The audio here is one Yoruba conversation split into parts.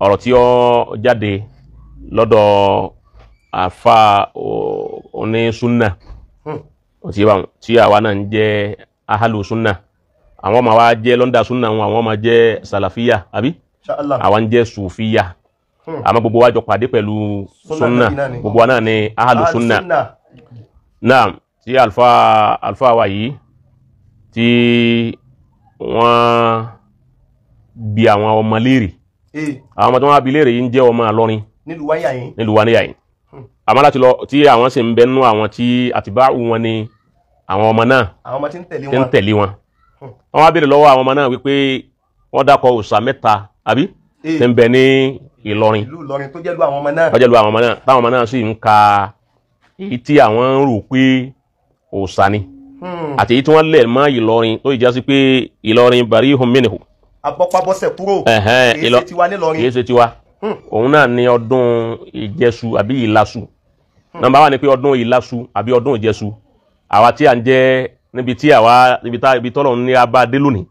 Ọ̀rọ̀ tí ó jáde lọ́dọ̀ àfa onísúnà tí àwa náà ń jẹ́ ahalu súnà, àwọn ọmọ wa jẹ́ lọ́ndà súnà wọn, àwọn ọmọ jẹ́ sàlàfíà àbí àwọn jẹ́ sùfíà, àmọ́ gbogbo wa jọ pàdé pẹ̀lú súnà, gbogbo wa náà ni ahalu súnà. Náà tí alfa wa yìí tí wọ́n bi àwọn ọmọ léèrè, àwọn ọmọ tí wọ́n bi léèrè yìí ń jẹ́ ọmọ Ìlọrin nílùú wa níyà yìí, àmọ́ láti lọ tí àwọn sì ń bẹ nínú àwọn tí àtibáwù wọn ni àwọn ọmọ náà tí ń tẹ̀lé wọn. Wọ́n wá béèrè lọ́wọ́ àwọn ọmọ náà wípé wọ́n dákọ̀ òòṣà mẹ́ta àbí tí ń bẹ ní Ìlọrin tó jẹ́ lu àwọn ọmọ náà, tó jẹ́ lu àwọn ọmọ náà, táwọn ọmọ náà sì ń ka èyí tí àwọn ń rò pé òòṣà ni àti èyí tí wọ́n lẹ̀ mọ́ Ìlọrin tó ìjà sí pé Ìlọrin barihun minhu, abọ́pábọ́sẹ̀ kúrò, kìí ṣe tiwa nílọrin, kìí ṣe tiwa. Òun náà ni ọdún ìjẹsù àbí ìlasù. Nọ́mbà wà ní pé ọdún ìlasù àbí ọdún ìjẹsù, àwa tí à ń jẹ́ níbi tí àwa níbi tá ibi tọ́lọ̀ ní abá dé lónìí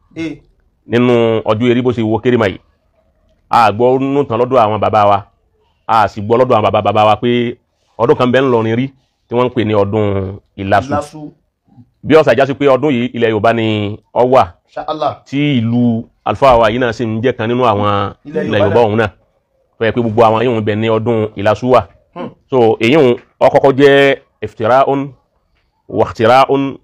nínú ọjọ́ eré bó ṣe wo kéré máyì, a gbọ́ nínú tán lọ́dọ̀ àwọn bàbá wa, a sì gbọ́ lọ́dọ̀ àwọn bàbá bàbá wa pé ọdún kan bẹ́ẹ̀ ń lọrin rí tí wọ́n ń pè ní ọdún ìlasù. Bí ọ̀sà já sí pé ọdún yìí ilẹ̀ Yorùbá ni ó wà, tí ìlú àlùfáà wa yìí náà sì ń jẹ́ kan nínú àwọn ilẹ̀ Yorùbá ọ̀hún náà, tó yẹ pé gbogbo àwọn yìí ń bẹ ní ọdún ìlasù wà. So èyí ń ọkọ̀kọ́ jẹ́ iftira'un wa ikhtira'un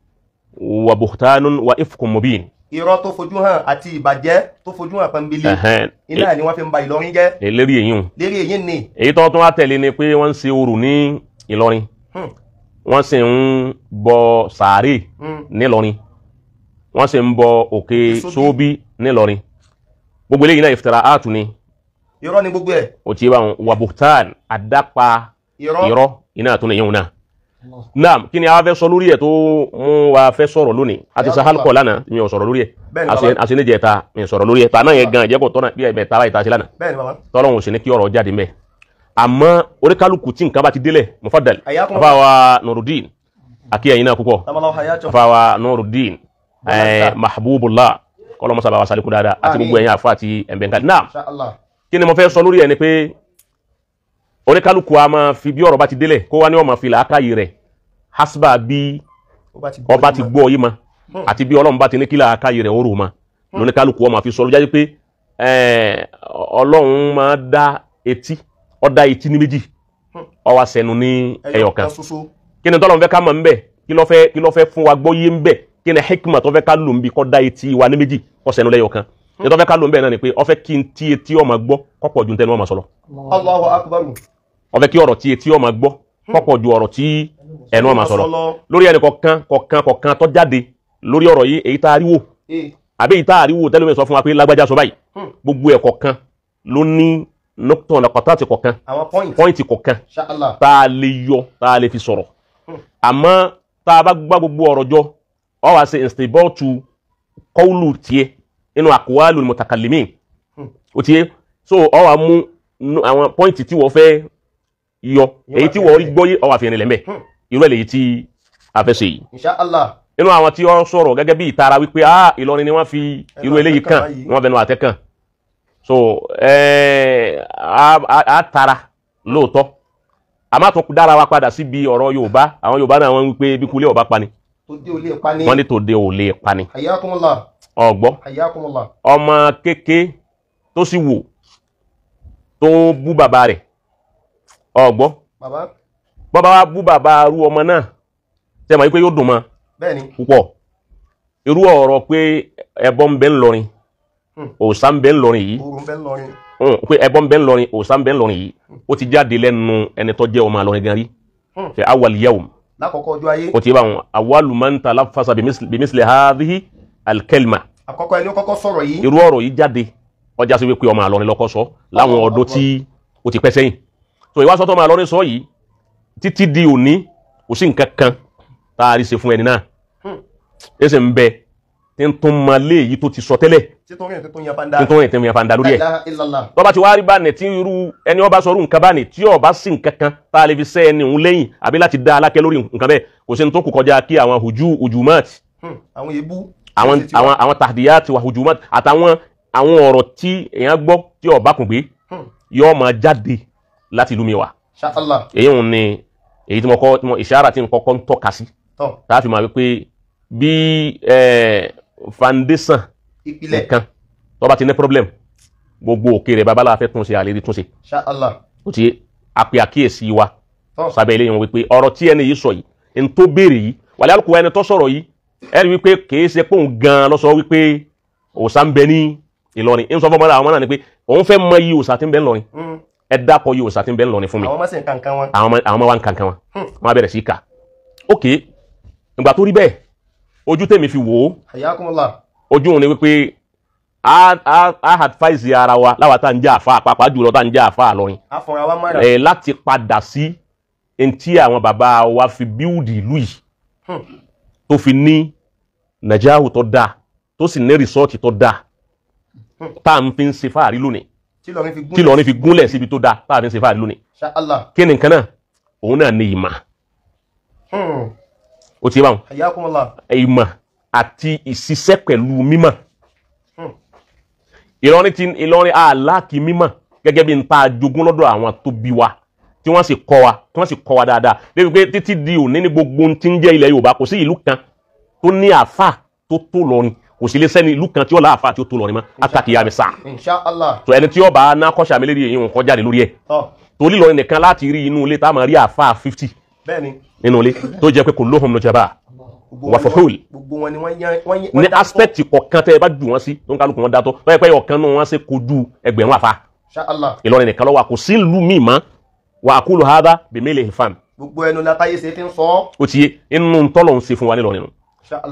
wa buhtanun wa ifkun mubin. Irọ́ tó fojú hàn àti ìbàjẹ́ tó fojú hàn pọ́nbélé iná ni wọ́n fi ń ba Ìlọrin jẹ́. Lérí èyí ń. Lérí èyí ni. Èyí tó tún wá tẹ̀lé ni pé wọ́n ń ṣe orò ní Ìlọrin, wọ́n sì ń bọ sàárè nílọrin, wọ́n sì ń bọ òkè Sóbí nílọrin. Gbogbo eléyìí náà iftira'atu ni. Irọ́ ni gbogbo ẹ̀. Ó ti bá wọn wa buhtan àdápa irọ́ iná tó ní yẹn náà. Naam, kí ni a fẹ́ sọ lórí ẹ̀ tó mú wa fẹ́ sọ̀rọ̀ lónìí? A ti sa halkọ̀ lánàá, mi ò sọ̀rọ̀ lórí ẹ̀. A ṣe níjẹta, mi ò sọ̀rọ̀ lórí ẹ̀. Tàná yẹn gan ìjẹ́kọ̀ tọ́nà bí ẹ̀mẹ̀ tara ìta ṣe lánàá. Tọ́lọ́hun sì ní kí ọ̀rọ̀ jáde mẹ́. Àmọ́ oníkálukú tí nǹkan bá ti délẹ̀, mufaddal, afáwa Nurudeen, àkí ẹ̀yin náà púpọ̀. Afáwa Nurudeen, Mahbubullah, kọ́lọ́mọ sábà wa sálíkú dáadáa, àti gbogbo ẹ̀yin àfa àti ẹ̀mbẹ̀ǹkálí. Naam, kí ni mo fẹ́ sọ lórí ẹ̀ ni pé oníkálukú a máa fi bí ọ̀rọ̀ bá ti délẹ̀ kó wá ní ọmọ fi làákàyè rẹ̀ hasba bí ọba ti gbọ́ yìí ma àti bí Ọlọ́run bá ti ní kí làákàyè rẹ̀ ó rò ma lóníkálukú ọmọ fi sọ lójáde pé Ọlọ́run máa dá etí, ó dá etí ní méjì, ó wá sẹ́nu ní ẹyọ̀kan. Kí ni tọ́lọ́run fẹ́ ká mọ̀ ńbẹ̀? Kí ló fẹ́ fún wa gbọ́ yé ńbẹ̀? Kí ni hikma tó fẹ́ ká lò ń bí kó dá etí wa ní méjì kó sẹ́nu lẹ́yọ̀kan? Ní tó fẹ́ ká lò ńbẹ̀ náà ni pé ó fẹ́ kí n tí etí ó máa gbọ́ kó pọ̀ ju tẹnu ó máa sọ lọ. Allahu akbar. Ó fẹ́ kí ọ̀rọ̀ tí etí ó máa gbọ́ kó pọ̀ ju ọ̀rọ̀ tí ẹnu ó máa sọ lọ. Lórí ẹnì kọ̀ọ̀kan kọ̀ọ̀kan kọ̀ọ̀kan tó jáde lórí ọ̀rọ̀ yìí, èyí tá a rí wò àbí èyí tá a rí wò tẹ́lẹ̀ mi sọ fún wa pé lágbájá sọ báyìí, gbogbo ẹ̀ kọ̀ọ̀kan ló ní nọ́tọ̀ nàkọ́tàtì kọ̀ọ̀kan, pọ́ìntì kọ̀ọ̀kan tá a lè yọ tá a lè fi sọ̀rọ̀. Àmọ́ tá a bá gbá gbogbo ọ̀rọ̀ jọ, ó wá ṣe ìsìnbọ́ọ̀tù kọ́ọ̀lù tiẹ̀ nínú aqwalul mutakallimin. Ó tiẹ̀ so ó wá mú àwọn pọ́ìntì tí wọ́n fẹ́ yọ, èyí tí wọ́n rí gbọ́ yé, ó wá fi rìn lẹ́mẹ̀. Irú ẹ̀ lèyí tí a fẹ́ ṣe yìí. Insha Allah. Nínú àwọn tí ó sọ̀rọ̀ gẹ́gẹ́ bí ìtara wípé Ìlọrin ni wọ́n fi irú eléyìí kàn, wọ́n fẹnu àtẹ́ kàn. So a tara lóòótọ́, a má tún dára wa padà síbi ọ̀rọ̀ Yorùbá. Àwọn Yorùbá náà wọ́n wípé bí kulé ọba pani, wọ́n ní tòde ò lè pani. Ọ̀gbọ́ ọmọ kéke tó sì wò tó bú bàbá rẹ̀, ọ̀gbọ́ bọ́bá wa bú bàbá arú ọmọ náà, ṣe mọ̀ wípé yóò dùn mọ́ púpọ̀. Irú ọ̀rọ̀ pé ẹbọ ń bẹ ńlọrin, òòṣà ń bẹ ńlọrin yìí, pé ẹbọ ń bẹ ńlọrin, òòṣà ń bẹ ńlọrin yìí, ó ti jáde lẹ́nu ẹni tó jẹ́ ọmọ Ìlọrin gan rí. Ṣe awwal yawm, lákọ̀ọ́kọ́ ọjọ́ ayé, ó ti bá wọn awwalu man talaffasa bimisli hadhihi al-kalima, àkọ́kọ́ ẹni ó kọ́kọ́ sọ̀rọ̀ yìí, irú ọ̀rọ̀ yìí jáde, ọjà sí wípé ọmọ Ìlọrin lọ́kọ́ sọ láwọn ọdún tí ó ti pẹ́ sẹ́yìn. So ìwásọ́tọ̀ ọmọ Ìlọrin sọ yìí títí di òní kò sí nǹkan kan tá a rí ṣe fún ẹni náà. Ẹsẹ̀ ń bẹ tí ń tún ma lé èyí tó ti sọ tẹ́lẹ̀, tí tó rìn tí ń yan fanda lórí ẹ̀. Tó bá ti wá rí bá ní tí irú ẹni ọba sọrú nǹkan bá ní tí ọba sí nǹkan kan tá a lè fi sẹ́ ẹni òun lẹ́yìn àbí láti dá alákẹ́ lórí nǹkan bẹ́ẹ̀, kò sí ní tó kù kọjá kí àwọn hujumat, àwọn èébú, àwọn tahdiyat wa hujumat àtàwọn àwọn ọ̀rọ̀ tí èèyàn gbọ́ tí ọba kùn gbé, Yóò máa jáde láti ìlú mi wá. Inshallah. Èyí ń ní èyí tí mo kọ́ tí mo ìṣára tí n kọ́kọ́ ń tọ́ka sí. Tá a fi máa wí pé bí foundation ìpìlẹ̀ nǹkan tó bá ti ní problem gbogbo òkè rẹ̀ babalá fẹ́ túnṣe àlérí túnṣe. Inshallah. Ó ti àpè àkíyèsí wa sábẹ́ eléyìí wọn wípé ọ̀rọ̀ tí ẹni yìí sọ yìí n tó béèrè yìí wàlẹ́ àlùkò ẹni tó sọ̀rọ̀ yìí ẹ rí wípé kìí ṣe pé òun gan-an ló sọ wípé òòṣà ń bẹ ní Ìlọrin. Ń sọ fún ọmọdé àwọn náà ni pé òun fẹ́ mọ iye òòṣà tí ń bẹ ńlọrin. Ẹ dákọ̀ iye òòṣà tí ń bẹ ńlọrin fún mi. Àwọn ọmọ sì ń kankan wọn. Àwọn ọmọ wa ń kankan wọn. Wọn á bẹ̀rẹ̀ sí í kà. Ok, ìgbà tó rí bẹ́ẹ̀ ojú tèmi fi wò ó. Hayyakumullah. Ojú òun ni wípé a advise ara wa láwa tá à ń jẹ́ àfa pàápàá jùlọ tá à ń jẹ́ àfa Ìlọrin. A fọra wa mọ́ra. Ẹ láti padà sí ntí àwọn bàbá wa fi bíúdì ìlú yìí tó fi ní nàìjíríà tó dáa tó sì ní rìsọ́ọ̀tì tó dáa tá à ń fi ń ṣe fáàrí lónìí tí Ìlọrin fi gúnlẹ̀ síbi tó dáa tá à fi ń ṣe fáàrí lónìí. Inshallah. Kí ni nǹkan náà? Òun náà ní ìmọ̀. Ó ti báwọn. Hayyakumullah. Ìmọ̀ àti ìṣiṣẹ́ pẹ̀lú mímọ̀. Ìlọrin ti Ìlọrin àláàkì mímọ̀ gẹ́gẹ́ bí n ta jogún lọ́dọ̀ àwọn tó bí wa tí wọ́n sì kọ́ wa tí wọ́n sì kọ́ wa dáadáa débi pé títí di òní ní gbogbo tí ń jẹ́ ilẹ̀ Yorùbá kò sí ìlú kan tó ní àáfà tó tó lọrin kò sí lè sẹ́ni ìlú kan tí ó lá àáfà tí ó tó lọrin mọ́ àtàkì yà mí sá. Inshallah. Tó ẹni tí ó bá ná kọ́ṣà mi lérí èyí wọn kọ́ jáde lórí ẹ̀ torí Ìlọrin nìkan láti rí inú ilé tá a máa rí àáfà 50 nínú ilé tó jẹ́ pé kò lóhùn lójaba wà fọ́hùl ní aspect kọ̀ọ̀kan tẹ́ ẹ bá jù wọ́n sí tó ń kálukú wọn dátọ́ báyìí pé ọ̀kan náà wọ́n ṣe kojú ẹgbẹ̀rún àfa. Ìlọrin nìkan ló wà kò sí ìlú míì mọ́ wà á kúlù hádà bèmílẹ̀ ìfàm. Gbogbo ẹnu látàyè ṣe fi ń sọ. Ó ti yé inú tọ́lọ̀ ń ṣe fún wa nílọrin nù.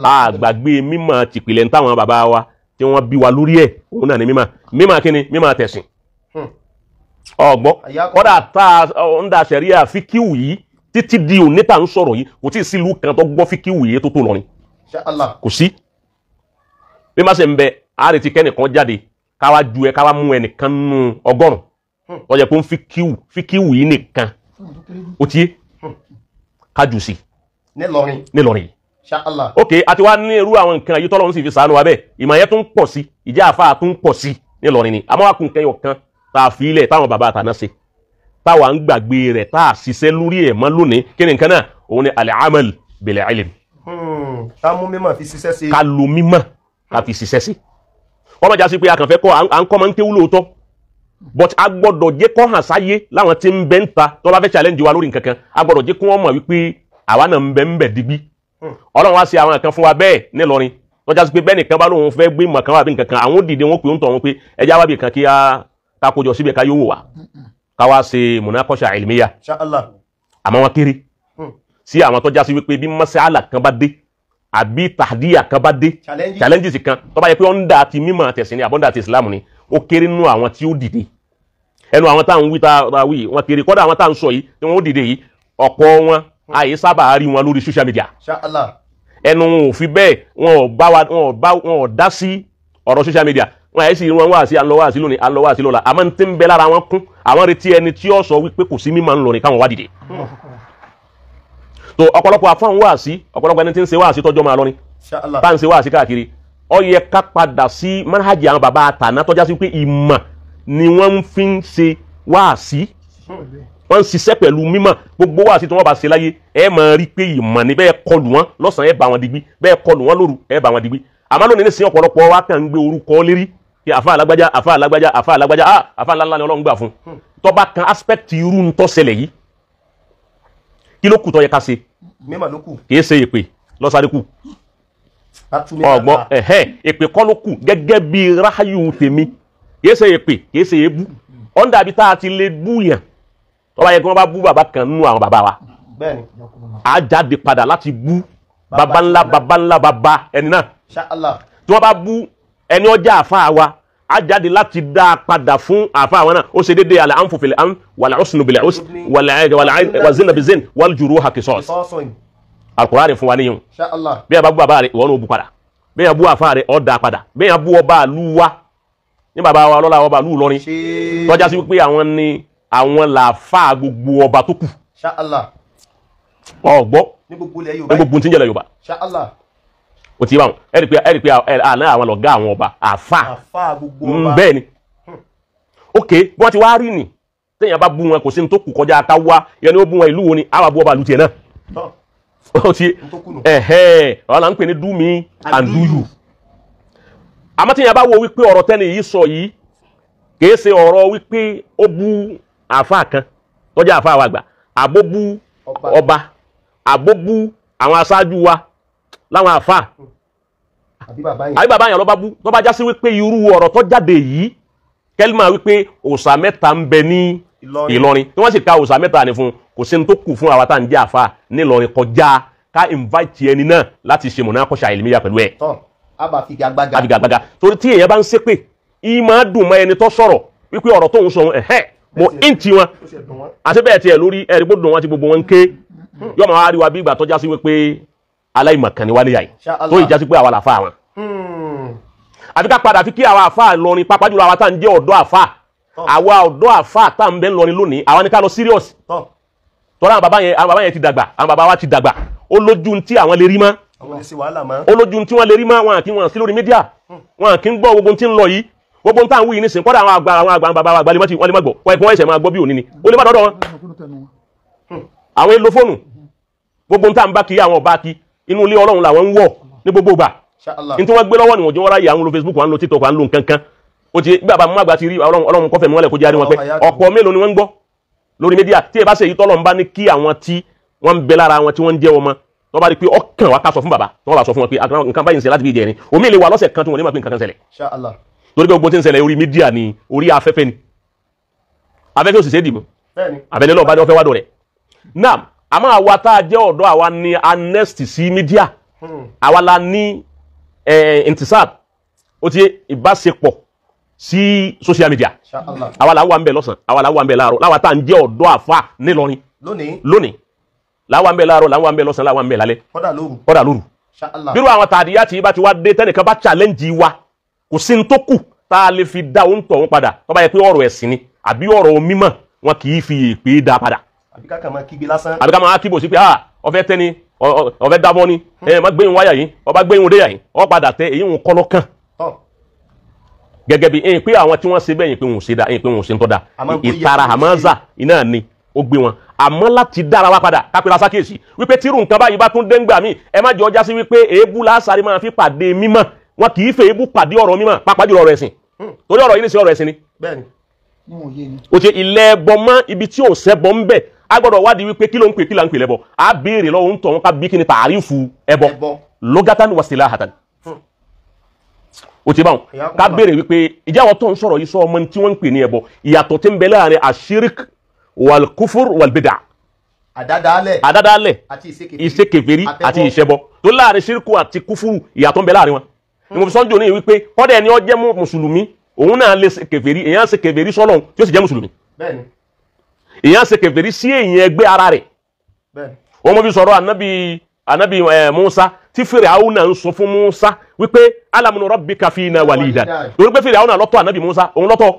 Àgbàgbé mímọ̀ tìpìlẹ̀ táwọn bàbá wa tí wọ́n bí wa lórí ẹ̀ òun náà ni mímọ̀ mímọ̀ kíni mímọ̀ tẹ̀sìn. Ọ̀gbọ́n kọ́dà tá a ń da sẹ̀ríà fíkíwù yìí títí di òní tá à ń sọ̀rọ̀ yìí kò tí ì sí ìlú kan tó gbọ́ fíkíwù yìí tó tó lọrin. Kò sí. Bí má ṣe ń bẹ àárẹ̀ ti kẹ́nìkan jáde káwá ju ẹ káwá mú ẹnìkan nù 100 tó jẹ́ pé ń fíkíwù yìí nìkan ó ti yé kájù sí. Nílọrin. Nílọrin. Inshallah. Ok, àti wá ní irú àwọn nǹkan yìí tọ́lọ́run sì fi ṣàánú wa bẹ́ẹ̀ ìmọ̀ yẹn tún pọ̀ sí ìjà àfa tún pọ̀ sí Nílọrin ni àmọ́ wá kún kẹyọ̀ kan tá a fi ilẹ̀ táwọn bàbá àtàná ṣe táwa ń gbàgbé rẹ̀ tá a ṣiṣẹ́ lórí ẹ̀ mọ́ lónìí kí ni nǹkan náà òun ni al-amal bil-ilm. Ká mú mímọ̀ fi ṣiṣẹ́ sí. Ká lo mímọ̀ ká fi ṣiṣẹ́ sí. Wọ́n máa jásí pé a kàn fẹ́ kọ́ à ń kọ́ máa ń kéwú lóòótọ́ but a gbọ́dọ̀ jẹ́ kó hàn sáyé láwọn tí ń bẹ ń ta tó bá fẹ́ challenge wa lórí nǹkan kan a gbọ́dọ̀ jẹ́ kí wọ́n mọ̀ wípé àwa náà ń bẹ ń bẹ digbí. Ọlọ́run wá sí àwọn kan fún wa bẹ́ẹ̀ nílọrin tó jásí pé bẹ́ẹ̀ nìkan bá lóun fẹ́ gbé mọ̀ kan wà bí nǹkan kan àwọn dìde wọn pè ń tọ̀ wọn pé ẹja wá bí kan kí á kójọ síbẹ̀ ká yóò wò wá ká wá ṣe munakọ́ṣà ilmiya. Inshallah. Àmọ́ wọn kéré sí àwọn tó jásí wípé bí masala kan bá dé àbí tàdíyà kan bá dé challenges kan tó bá yẹ pé ọ̀ndà ti mímọ̀ tẹ̀sìn ni àbọ̀ndà ti Islam ni ó kéré nínú àwọn tí ó dìde ẹnu àwọn tá à ń wí tá a wí wọn kéré kọ́dà àwọn tá à ń sọ yìí tí wọ́n ó dìde yìí ọ̀pọ̀ wọn àyè sábà rí wọn lórí social media. Inshallah. Ẹnu wọn ò fi bẹ́ẹ̀ wọn ò bá wa wọn ò dá sí ọ̀rọ̀ social media wọn àyè sì wọn wá sí àlọ́ wá sí lónìí àlọ́ wá sí lọ́la àmọ́ tí ń bẹ lára wọn kún àwọn retí ẹni tí ó sọ wípé kò sí mímọ̀ ńlọrin káwọn wá dìde. Tó ọ̀pọ̀lọpọ̀ àfọ̀n wá sí ọ̀pọ̀lọpọ̀ ẹni tí ń ṣe wá sí tọ́jọ́ máa lọ́ni bá ń ṣe wá sí káàkiri ó yẹ ká padà sí manhaji àwọn bàbá àtàná tọ́já sí pé ìmọ̀ ni wọ́n fi ń ṣe wá sí wọ́n ń ṣiṣẹ́ pẹ̀lú mímọ̀ gbogbo wá sí tí wọ́n bá ṣe láyé ẹ máa rí pé ìmọ̀ ni bẹ́ẹ̀ kọlù wọn lọ́sàn-án ẹ bá wọn digbí bẹ́ẹ̀ kọlù wọn lóru ẹ bá wọn digbí àmọ́ lónìí ní sin ọ̀pọ̀lọpọ̀ wa kàn ń gbé orúkọ lérí kí àfa alágbájá àfa alágbájá àfa alágbájá ah àfa ńláńlá ni Ọlọ́run gbà fún tó bá kan aspect irú ń tó ṣẹlẹ̀ yìí kí ló kù tó yẹ ká ṣe mímọ̀ ló kù kì í ṣe èpè lọ́sàrí kù ọgbọ́n ẹ̀hẹ́ èpè kọ́ ló kù gẹ́gẹ́ bí ráyù tèmi kì í ṣe èpè kì í ṣe èébú ọ̀ndà bí tá a ti lè bú yàn tó bá yẹ kí wọ́n bá bú bàbá kan nínú àwọn bàbá wa á jáde padà láti bú bàbá ńlá bàbá ńlá bàbá ẹni náà tí wọ́n bá bú ẹni ọjà àfa wa á jáde láti dá a padà fún àfa àwọn náà ó ṣe déédéé àlà ànfò fil ànf wàlà husnu bil husn wàlà zina bi zin wal juruha qisas. Al-Qur'ani fún wa níyìn bí a bá bú bàbá rẹ ìwọ náà ó bú padà bí a bú àfa rẹ ó dá padà bí a bú ọba àlú wa ní bàbá wa lọ́la ọba àlú Ìlọrin tọ́já sí wípé àwọn ni àwọn làáfà gbogbo ọba tó kù ọgbọ́ ní gbogbo ní gbogbo tí ń jẹ́lẹ̀ Yorùbá o ti báwọn ẹ̀rí pé àná àwọn lọ̀gá àwọn ọba àfà bẹ́ẹ̀ ni Ok, bí wọ́n ti wá rí ni téèyàn bá bú wọn kò sí ní tó kù kọjá ká wá yẹn ni ó bú wọn ìlú wo ni àwọn àbú ọba àlùtì ẹ̀ náà. Ó ti ẹ̀hẹ́ ọ̀rọ̀ là ń pè ní do me and do you. Àmọ́ téèyàn bá wo wípé ọ̀rọ̀ tẹ́ni yìí sọ yìí kìí ṣe ọ̀rọ̀ wípé ó bú àáfàá kan tó jẹ́ àáfàá wa àgbà, àbó bú ọba, àbó bú àwọn aṣáájú wa láwọn àáfàá, àbí bàbá yẹn lọ́ba bú, tó bá já sí wípé irú ọ̀rọ̀ tó jáde yìí kẹ́límà wípé òòṣà mẹ́ta ń bẹ ní Ìlọrin tí wọ́n sì ka òòṣà mẹ́ta ní fún, kò sí ní tó kù fún àwa tá à ń jẹ́ àáfàá nílọrin kọjá ká invite ẹni náà láti ṣe mọ̀nàkọ́ṣà ìlmíyà pẹ̀lú ẹ̀. Àfigagbága torí tí èèyàn bá ń ṣépè ìmọ̀ dùn mọ́ ẹni tó sọ̀rọ̀ wípé ọ̀rọ̀ tó ń sọ ẹ̀hẹ́ mo íǹtì wọn àti bẹ́ẹ̀ tiẹ̀ lórí ẹ̀rí gbọ́dọ̀ wọn ti gbogbo wọn ń ké yóò máa rí wa bí ìgbà tó já sí wípé aláìmọ̀kan ni wálé yàyí tó ìjà sí pé àwa làfa wọn. Àfi ká padà fi kí àwa àfa lọrin pàápàá jùlọ àwa tá à ń jẹ́ ọ̀dọ́ àfa, àwa ọ̀dọ́ àfa tá à ń bẹ lọrin lónìí àwa ní ká lọ serious. Tọ́lá àwọn bàbá yẹn ti dàgbà, àwọn bàbá wa ti dàgbà, ó lójú tí àwọn lè rí mọ́, ó lójú tí wọ́n lè rí mọ́, wọn kì í wọn sí lórí mídíà, wọn kì í gbọ́ gbogbo tí ń lọ yìí, gbogbo tá à ń wí nísìnyí kọ́dà àwọn àgbà bàbá wa àgbà wọ́n lè má gbọ́, wọ́n ẹ̀ṣẹ̀ máa gbọ́ bí òní ni ó lè má dọ́dọ̀ wọn. Àwọn èlò fóònù gbogbo tá à ń bá kiri àwọn ọba kí inú ilé Ọlọ́run làwọn ń wọ̀ ní gbogbo ìgbà ní tí wọ́n gbé lọ́wọ́ níwọ̀n tí wọ́n ráyè àwọn lo Facebook, àwọn lo TikTok, àwọn lo nǹkan kan. Ó ti bí bàbá mú àgbà ti rí Ọlọ́run kọfẹ́ mi wọ́n lẹ̀ kó jẹ́ àrí wọn pé ọ̀pọ̀ mélòó ni wọ́n ń gbọ́ lórí mídíà tí ẹ bá ṣe èyí tọ́lọ̀ ń bá ní kí àwọn tí wọ́n ń bẹ lára wọn tí wọ́n ń jẹ́ ọmọ tó bá rí pé ọkàn wa ká sọ fún bàbá tí wọ́n bá sọ fún wọn pé nǹkan báyìí ń ṣe láti bí ìjẹrin omi lè wà lọ́sẹ̀ kan tí wọ́n ní máa pé nǹkan kan ṣẹlẹ̀. Torí pé gbogbo tí ń ṣẹlẹ̀ orí mídíà ni, orí afẹ́fẹ́ ni, afẹ́fẹ́ ò sì ṣe é dìbò abẹ́lẹ́ lọ́ọ̀ bá ní wọ́n fẹ́ wá dọ̀ rẹ̀. Naam, àmọ́ àwa tá a jẹ́ ọ̀dọ́ àwa ni annex sí mídíà, àwa la ní intisab, ó ti ìbáṣepọ̀ sí social media, àwa la wà ń bẹ lọ́sàn, àwa la wà ń bẹ láàárọ̀, láwa tá à ń jẹ́ ọ̀dọ́ àfa nílọrin lónìí, láwa ń bẹ láàárọ̀, láwa ń bẹ lọ́sàn, láwa ń bẹ lálẹ́, kọ́dà lóru. Bírú àwọn tàdíyà tí bá ti wá dé tẹ́nìkan bá challenge wa, kò sí ní tó kù tá a lè fi dá òun tọ̀ òun padà, tó bá yẹ pé ọ̀rọ̀ ẹ̀sìn ni àbí ọ̀rọ̀ mímọ̀, wọn kì í fi èpè dá padà. Àbí ká máa kígbe lásán, àbí ká máa kíbo sí pé ọ̀fẹ́ tẹ́ni, ọ̀fẹ́ dábọ́ ni, ẹ má gbéyìn wáyà yìí, ọba gbéyìn òde yà yìí, ọ padà tẹ èyí ń kọ́ lọ́kàn. Gẹ́gẹ́ bí ẹ̀yìn pé àwọn tí wọ́n ṣe bẹ́yìn pé wọn ò ṣe dá, ẹ̀yìn pé wọn ò ṣe ń tọ́ da, ìtara hamaza iná ni ó gbé wọn. Àmọ́ láti dára wa padà kápẹ́lá sákèsì wípé tírù nǹkan báyìí bá tún déngbà míì, ẹ má jọ ọjà sí wípé èébú lásàrí máa fi pàdé mímọ́, wọn kì í fẹ́ èébú pàdé ọ̀rọ̀ mímọ́, pàápàá jùlọ ọ̀rọ̀ ẹ̀sìn, torí ọ̀rọ̀ yìí ní sí ọ̀rọ̀ ẹ̀sìn ni. Ó ṣe ilẹ̀ ẹbọ mọ́ ibi tí ò sẹ́bọ ń bẹ̀, a gbọ́dọ̀ wádìí wípé kí ló ń pè kí là ń pè lẹ́bọ, a béèrè lọ́wọ́ ń tọ̀ wọn ká bí kí ni tààrífù ẹbọ lọ́gátán wasilahatan. Ó ti báwọn ká béèrè wípé ìjà àwọn tó ń sọ̀rọ̀ yìí sọ ọmọ tí wọ́n ń pè ní ẹbọ, ìyàtọ̀ tí ń bẹ láàrin àṣírík wàlkúfúr wàlbídà, àdádálẹ̀, ìṣekèfèrí àti ìṣẹbọ, tó láàrin ṣírkù àti kúfúrú ìyàtọ̀ ń bẹ láàrin wọn. Ni mo fi sọ́njò ní wípé kọ́dẹ̀ ẹni ó jẹ́ mùsùlùmí òun náà lè ṣe kèfèrí, èèyàn ṣe kèfèrí sọ́lọ́hun tí ó sì jẹ́ mùsùlùmí, èèyàn ṣe kèfèrí sí èèyàn ẹgbẹ́ ara rẹ̀. Wọ́n mọ̀ fi sọ̀rọ̀ anabi Musa tí Fíráúnà ń sọ fún Musa wípé alam nurabbika fina walidan, torí pé Fíráúnà lọ́tọ̀ anabi Musa òun lọ́tọ̀,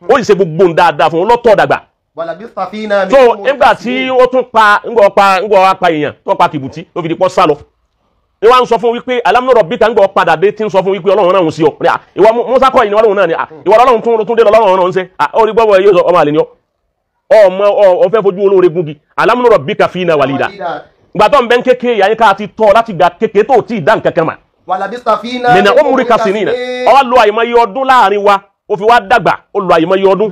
ó sì ṣe gbogbo ń dáadáa fún òun lọ́tọ̀ dàgbà. So nígbà tí ó tún pa ńgbọ́ pa èèyàn tó pa kìbùtì tó fi di pọ́ sálọ, ni wọ́n sọ fún wípé alam nurabbika ńgbọ́ padà dé tí ń sọ fún wípé Ọlọ́run náà ń sí ọ, ìwọ Musa kọ́ ìní Ọlọ́run náà ni ìwọ Ọlọ́run tún dé lọ́lọ́run náà ń ṣe, ó rí gbọ́bọ̀ yóò sọ ọmọ àlè ni ọ ọmọ ọfẹ́ fojú olóore gúngi alam nurabbika fina walida. Ìgbà tó ń bẹ́ ń kéke yà yín ká ti tọ́ láti gba kéke tó tí ì dá nǹkan kan mà. Nínú ó múri kasi nínà ọwọ́ lo àyèmọ́ iye ọdún láàrin wa, ó fi wá dàgbà, ó lo àyèmọ́ iye ọdún,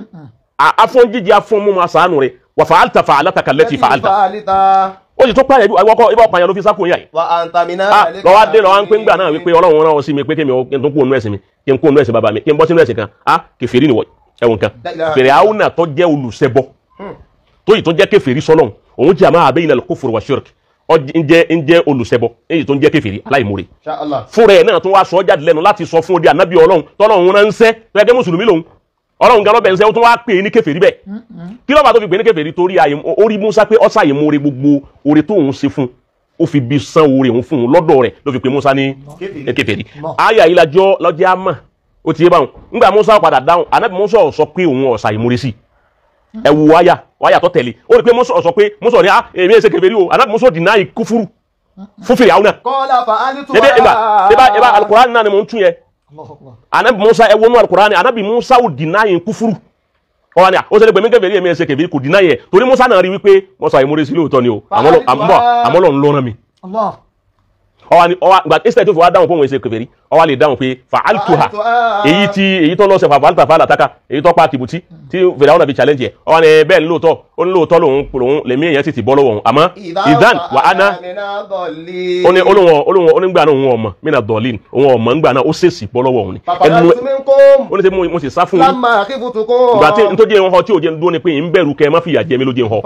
afọ́n jíjẹ afọ́n mú ma sàánù rẹ̀, wà fa'alta fa'alataka allati fa'alta. Ó sì tó pààyàn ibà ọ̀pààyàn ló fi sákò yà yìí. Lọ́wọ́ dé lọ́wọ́ ń pé ńgbà náà wípé Ọlọ́run rán ọ sí mi pé kémi kí n tó kú ònú ẹ̀sìn mi, kí n kú ònú ẹ̀sìn bàbá mi, kí n bọ́ sínú ẹ̀sìn kan, á kèfèrí nìwọ̀ ẹ̀wọ̀n kan. Fìràwùnà tó jẹ́ olùṣẹbọ tó yìí tó jẹ́ kèfèrí sọ́lọ́hun, òun jẹ́ àmà bayna al-kufr wa shirk, ń jẹ́ olùṣẹbọ èyí tó ń jẹ́ kèfèrí aláìmoore. Fúnra ẹ̀ náà tó wá sọ jáde lẹ́nu láti sọ fún odi ànábì Ọlọ́run tọ́lọ́run ránṣẹ́ tó yẹ kí mùsùlùmí lòun, Ọlọ́run gan lọ́bẹ̀ ń sẹ́, ó tún wá pè é ní kèfèrí bẹ́ẹ̀. Kí ló bá tó fi pè é ní kèfèrí? Torí orí Musa pé ọ́sà ìmoore gbogbo oore tó òun ṣe fún, ó fi bí san oore òun fún un lọ́dọ̀ rẹ̀ ló fi pè Musa ní kèfèrí. Àyà yìí lajọ́ lọ́jọ́ àmà ó ti yé báwọn. Ńgbà Musa padà dáhùn, ànábì Musa sọ pé òun ọ̀sà ìmoore sí ẹ wo wáyà tó tẹ̀lé, ó rí pé Musa sọ pé Musa ní èmi ẹ̀ ṣe kèfèrí o, ànábì Musa deny kúfúrú fún Fìràwùnà. Eba alukurani náà ni mò ń tún yẹ. Anabi Musa ẹ wọnú alukurani, anabi Musa ò deny kúfúrú Ọwọ́ ni à ó ṣe lè pè mí kèfèrí, èmi ẹ̀ ṣe kèfèrí, kò dínà yẹ torí Musa náà rí wípé wọ́n sọ àìmúre sí lóòótọ́ ni o, àmọ́ Ọlọ́run ló rán mi. Ọwọ́ ni ọwọ́ gba instead tó fi wá dáhùn pé òun ṣe kèfèrí, ọwọ́ lè dáhùn pé fa'altuha, èyí tí èyí tó lọ́sẹ̀ fa'alta fa'alataka, èyí tó pa tìbùtì tí Fìràwọ́n fi challenge ẹ̀. Ọwọ́ ni bẹ́ẹ̀ ni lóòótọ́, ó ní lóòótọ́ lòun lèmi èèyàn sì ti bọ́ lọ́wọ́ òun, àmọ́ ìdán wà á ná ó ní olóhùn onígbà náà òun ọmọ mí na dọ̀lín òun ọmọ ńgbà náà ó ṣèṣì bọ́ lọ́wọ́ òun ni. Ẹnu ó ní sẹ́ mo sì sá fún yín ìgbà tí n tó jẹ́ ń họ tí ò jẹ́ ń dúró ni pé ń bẹ̀rù kẹ́ ẹ má fìyà jẹ mí ló jẹ́ ń họ.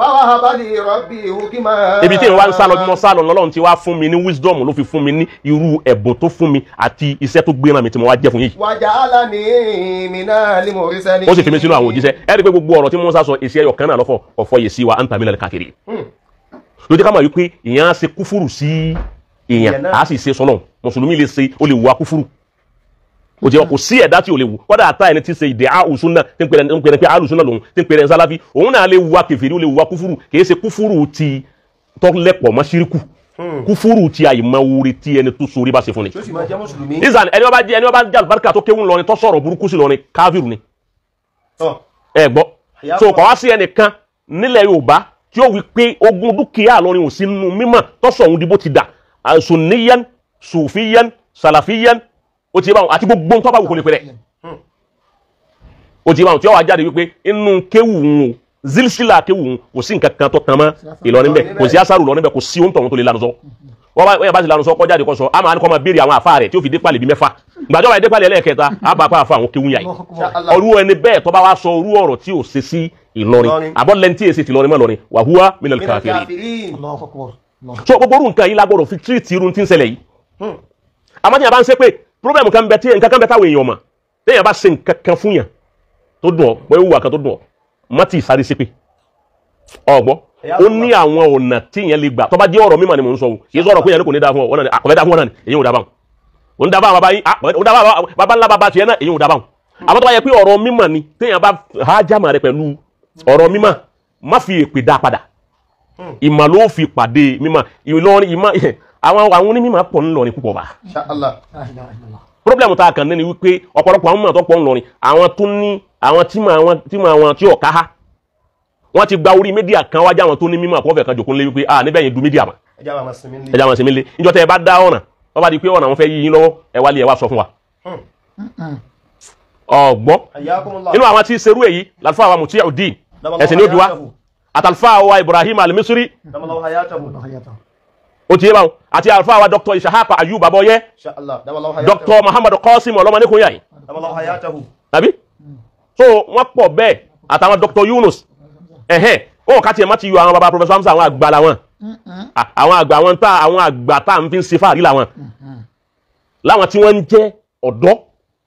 Ibi tí n wá ń sá lọ bí mo sá lọ lọ́lọ́run ti wá fún mi ní wisdom, ló fi fún mi ní irú ẹ̀bùn tó fún mi àti iṣẹ́ tó gbéra mi tí mo wá jẹ́ fún yìí. Ó sì fi mi sínú àwọn òjíṣẹ́. Ẹ rí i pé gbogbo ọ̀rọ̀ tí Musa sọ èsì ẹyọ kan náà lọ́fọ̀ ọ̀fọ̀ yìí sí wa anta minal kafirin. Ló jẹ́ ká mọ̀ wípé ìyẹn á ṣe kúfúrù sí èèyàn, á sì ṣe sọ́nà. Mùsùlùmí lè ṣe, ó lè wà kúfúrù. Ó jẹ́ kò sí ẹ̀dá tí ò lè wù. Kọ́dà àtà ẹni tí ń ṣe ìdè àlùsúnà tí ń pèrè pé àlùsúnà lòun tí ń pèrè sáláfí, òun náà lè wà kèfèrí, ó lè wà kúfúrù. Kì í ṣe kúfúrù ti tọ́lẹ̀pọ̀ mọ́ ṣíríkù, kúfúrú ti àìmọ̀wúre tí ẹni tó sórí bá ṣe fún ni. Ìsàn ẹni wọ́n bá jẹ́ ẹni wọ́n bá jẹ́ àlùbáríkà tó kéwù lọ ni tó sọ̀rọ̀ burúkú sí lọ ni káfíìrù ni. Ẹ gbọ́, so kọ̀ wá sí ẹnìkan nílẹ̀ Yorùbá tí ó wí pé ogún dúkìá lọrin ò sí nínú mímọ̀ tó sọ òun di bó ti dà, sunniyan, sufiyan, salafiyan, ó ti báwọn àti gbogbo tó bá wù kó lè pẹ̀lẹ́. Ó ti báwọn tí ó wá jáde wípé inú kéwù òun o, zilsila kéwù kò sí nǹkan kan tó tán mọ́ Ìlọrin bẹ́ẹ̀, kò sí asaru Ìlọrin bẹ́ẹ̀, kò sí ohun tọ̀hún tó lè lanu sọ. Wọ́n bá yẹ bá ti lanu sọ kọjá àdìkọ sọ, a máa ní kọ́ máa béèrè àwọn àfa rẹ̀ tí ó fi dé pàlè bí mẹ́fà. Gbàjọba bá dé pàlè ẹlẹ́ẹ̀kẹta, a bá pa àfa àwọn kéwù yà yìí. Ọrú ẹni bẹ́ẹ̀ tó bá wá sọ orú ọ̀rọ̀ tí ò ṣe sí Ìlọrin, àbọ̀ lẹ́ntì èsì ti Ìlọrin mọ́ Ìlọrin, wa huwa minal kafirin. So gbogbo orú nǹkan yìí lágbọ́dọ̀ fi tírìtì irun tí ń ṣẹlẹ̀ yìí. Àmọ́ tí yàrá bá ń ṣe pé problem kan bẹ tí nǹkan kan bẹ táwọn èèyàn mọ̀, téèyàn bá ṣe nǹkan kan fún yàn tó dùn ọ́, bóyá wùwà kan tó dùn ọ́, má ti sáré sí pé ọgbọ́ ó ní àwọn ọ̀nà tí ìyẹn lè gbà tó bá jẹ́ ọ̀rọ̀ mímọ̀ ni mò ń sọ o, kì í sọ̀rọ̀ pé ìyẹn kò ní dáa fún ọ, ọ̀nà àkọ́fẹ́ dáa fún ọ̀nà ni èyí ò dáa báwọn, ò ń dáa báwọn bàbá yín, ò ń dáa báwọn bàbá ńlá bàbá tiẹ̀ náà, èyí ò dáa báwọn. Àmọ́ tó bá yẹ pé ọ̀rọ̀ mímọ̀ ni téèyàn bá hájàmà rẹ pẹ̀lú ọ̀rọ̀ mímọ̀, má fi èpè dá padà, ìmọ̀ ló fi pàdé mímọ̀. Ìlọrin ìmọ̀ àwọn onímọ̀ pọ̀ ńlọrin púpọ̀ bá. Problem tá a kàn ní ni wípé ọ̀pọ̀lọpọ̀ àwọn mọ̀ tó pọ̀ ńlọrin, àwọn tó ní àwọn tí mọ àwọn tí ọ̀ká ha wọ́n ti gba orí mídíà kan wájú àwọn tó ní mímọ̀ àkọ́fẹ́ kan jòkó ńlé wípé ah níbẹ̀ yẹn du mídíà mọ̀, ẹja máa sinmi lé. Níjọ́ tẹ́ ẹ bá dá ọ̀nà wọ́n bá di pé ọ̀nà wọn fẹ́ yí yín lọ́wọ́, ẹ wá lé ẹ wá sọ fún wa. Ọ̀gbọ́n inú àwọn tí serú èyí làlùfáà wa Muti'uddin ẹ̀sìn ní òbí wa, àtàlùfáà wa Ibrahim Al-Misri ó ti yé báwọn, àti àlùfáà wa Dr. Ishaq Ayub Aboye, Dr. Muhammad Qasim ọlọ́mọdékùnyà yìí tàbí so wọ́n pọ̀ bẹ́ẹ̀, àtàwọn Dr. Yunus ẹ̀hẹ́n ó kà tiẹ̀ má ti yọ àwọn baba Professor Hamza, àwọn àgbà làwọn, àwọn àgbà àwọn tá àwọn àgbà tá à ń fi ń ṣe fáàrí làwọn, láwọn tí wọ́n ń jẹ́ ọ̀dọ́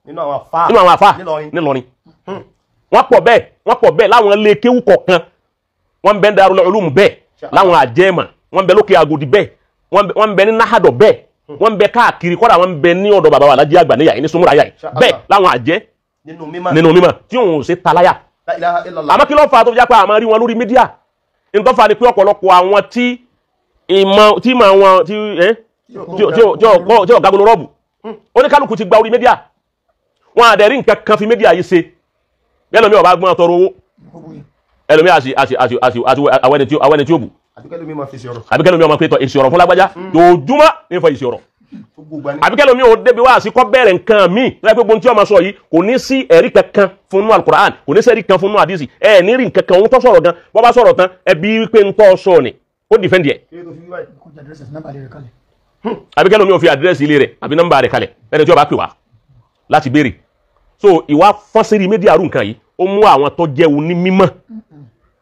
nínú àwọn àfáà nílọrin. Wọ́n pọ̀ bẹ́ẹ̀, wọ́n pọ̀ bẹ́ẹ̀ láwọn ilé kéwú kọ̀ọ̀kan, wọ́n ń bẹ ní Darul Ulum bẹ́ẹ̀, láwọn àjẹmà, wọ́n ń bẹ lókè Agodi bẹ́ẹ̀, wọ́n ń bẹ ní Nahadọ̀ bẹ́ẹ̀, wọ́n ń bẹ káàkiri, kọ́dà wọ́n ń bẹ ní ọ̀dọ̀ baba wa Alhaji àgbà níyà ní Sumura yà bẹ́ẹ̀, láwọn àjẹ́ nínú mímọ̀ tí òun ò ṣe taláyà. Àmọ́ kí ló fà á tó fi já pé àmọ́ rí wọn lórí mídíà? Nítorí fà ni pé ọ̀pọ̀lọpọ̀ àwọn tí ìmọ̀ tí mọ̀ wọn tí ọ̀gágun rọ́ọ̀bù oníkálukú ti gba orí mídíà, wọn àdẹ̀rí nǹkan kan fi mídíà yìí ṣe. Ẹlòmíì ọba gbọ́n tọrọ owó, ẹlòmíì àti àwọn ẹni tí ó bù, àbíkẹ́lòmíì ọmọ pé tọ èsì ọ̀rọ̀ fún lágbájá yòójúmọ́ ní fọ èsì ọ̀rọ̀, àbíkẹ́lòmíì ò débi wá sí kọ́ bẹ̀rẹ̀ nǹkan míì tó yẹ pé gbogbo tí ọmọ sọ yìí kò ní sí ẹ̀rí kankan fún nú alukur'an, kò ní sí ẹ̀rí kan fún nú àdìsí, ẹ̀ ní rí nǹkan kan òun tó sọ̀rọ̀ gan bọ́ bá sọ̀rọ̀ tán ẹbí wípé ń tọ́ sọ ni ó dìfẹ́ǹdì ẹ̀. Àbíkẹ́lòmíì ò fi àdírẹ́sì ilé rẹ̀ àbí nọ́mbà rẹ̀ kalẹ̀ ẹni tí ó bá pè wá láti béèrè. So ìwà fọ́nsẹ́rì mídíà rú nǹkan yìí ó mú àwọn tó jẹ́ onímímọ̀